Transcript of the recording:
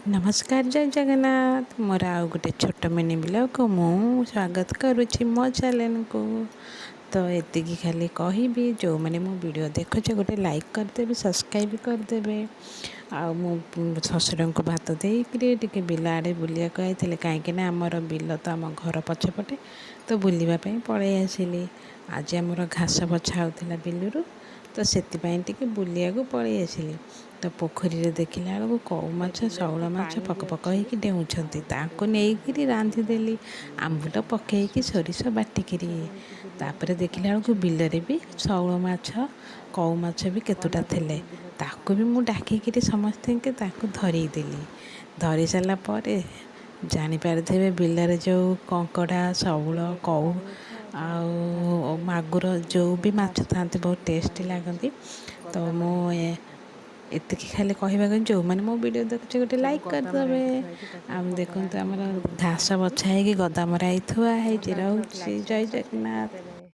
ନମସ୍କାର, ଜୟ ଜଗନ୍ନାଥ। ମୋର ଆଉ ଗୋଟେ ଛୋଟ ମିନି ବ୍ଲଗ୍କୁ ମୁଁ ସ୍ୱାଗତ କରୁଛି ମୋ ଚ୍ୟାନେଲକୁ। ତ ଏତିକି ଖାଲି କହିବି, ଯେଉଁମାନେ ମୋ ଭିଡ଼ିଓ ଦେଖୁଛ, ଗୋଟେ ଲାଇକ୍ କରିଦେବେ, ସବସ୍କ୍ରାଇବ୍ କରିଦେବେ। ଆଉ ମୁଁ ଶ୍ୱଶୁରଙ୍କୁ ଭାତ ଦେଇକିରି ଟିକେ ବିଲ ଆଡ଼େ ବୁଲିବାକୁ ଆଇଥିଲି, କାହିଁକିନା ଆମର ବିଲ ତ ଆମ ଘର ପଛପଟେ। ତ ବୁଲିବା ପାଇଁ ପଳେଇ ଆସିଲି। ଆଜି ଆମର ଘାସ ବଛା ହେଉଥିଲା ବିଲରୁ, ତ ସେଥିପାଇଁ ଟିକେ ବୁଲିବାକୁ ପଳେଇ ଆସିଲି। ତ ପୋଖରୀରେ ଦେଖିଲା ବେଳକୁ କଉ ମାଛ, ତ ବିଲରେ ଶଉଳ ଟିକେ ମାଛ ପାଣି ପକ ବି ପକ ଅଛି ହେଇକି ଡେଉଁଛନ୍ତି। ଆଉ ତାଙ୍କୁ ସେଥିପାଇଁ ନେଇକିରି ରାନ୍ଧିଦେଲି ଆମ୍ବୁଲ ପକେଇକି, ସୋରିଷ ବାଟିକିରି। ଚାଲନ୍ତୁ ବୁଲିବା। ତାପରେ ଦେଖିଲା ବେଳକୁ ମାଛ ବିଲରେ ବି ଶଉଳ ମାଛ, କଉ ମାଛ ବି କେତୁଟା ଗଲା ଥିଲେ। ବେଳକୁ ବିଲରେ ତାକୁ ପାଣି ବି ମୁଁ ଅଛି। ଡାକିକିରି ସମସ୍ତଙ୍କୁ ତାକୁ ଧରେଇଦେଲି। ଧରି ସାରିଲା ପରେ ଜାଣିପାରିଥିବେ, ବିଲରେ ଯେଉଁ କଙ୍କଡ଼ା, ଶଉଳ, ବିଲରେ କଉ ପାଣି ଅଛି ଆଉ ଆଉ ଚାରିପଟେ ଘାସ ମାଗୁର ଚାରିପଟେ ଯେଉଁ ବି ସବୁ ମାଛ ଘାସ ଥାଆନ୍ତି, ଅଛି, ବହୁତ ଟେଷ୍ଟି ପାଣି ଅଛି, ଲାଗନ୍ତି। ତ ଗଦା ମରା ମୁଁ ହେଇକି ଅଛି। ଏତିକି ଖାଲି କହିବାକୁ, ଯେଉଁମାନେ ମୋ ଭିଡ଼ିଓ ଦେଖୁଛ, ଗୋଟେ ସବୁ ଲାଇକ୍ ଗଦା ମରା କରିଦେବେ। ହେଇକି ଥୁଆ ହେଇଛି। ତାକୁ ଆଉ କଙ୍କଡ଼ା ଦେଖନ୍ତୁ, ଆମର ଧାନ ଘାସ ଖାଉଛନ୍ତି। ବଛା ହେଇକି ଗଦା ମରା ହେଇ ଥୁଆ ଭଲ ହେଇଛି। ଲାଗୁଛି। ରହୁଛି, ଲାଇକ୍ ଜୟ ସେୟାର ସବସ୍କ୍ରାଇବ୍ ଜଗନ୍ନାଥ। କରିଦେବେ।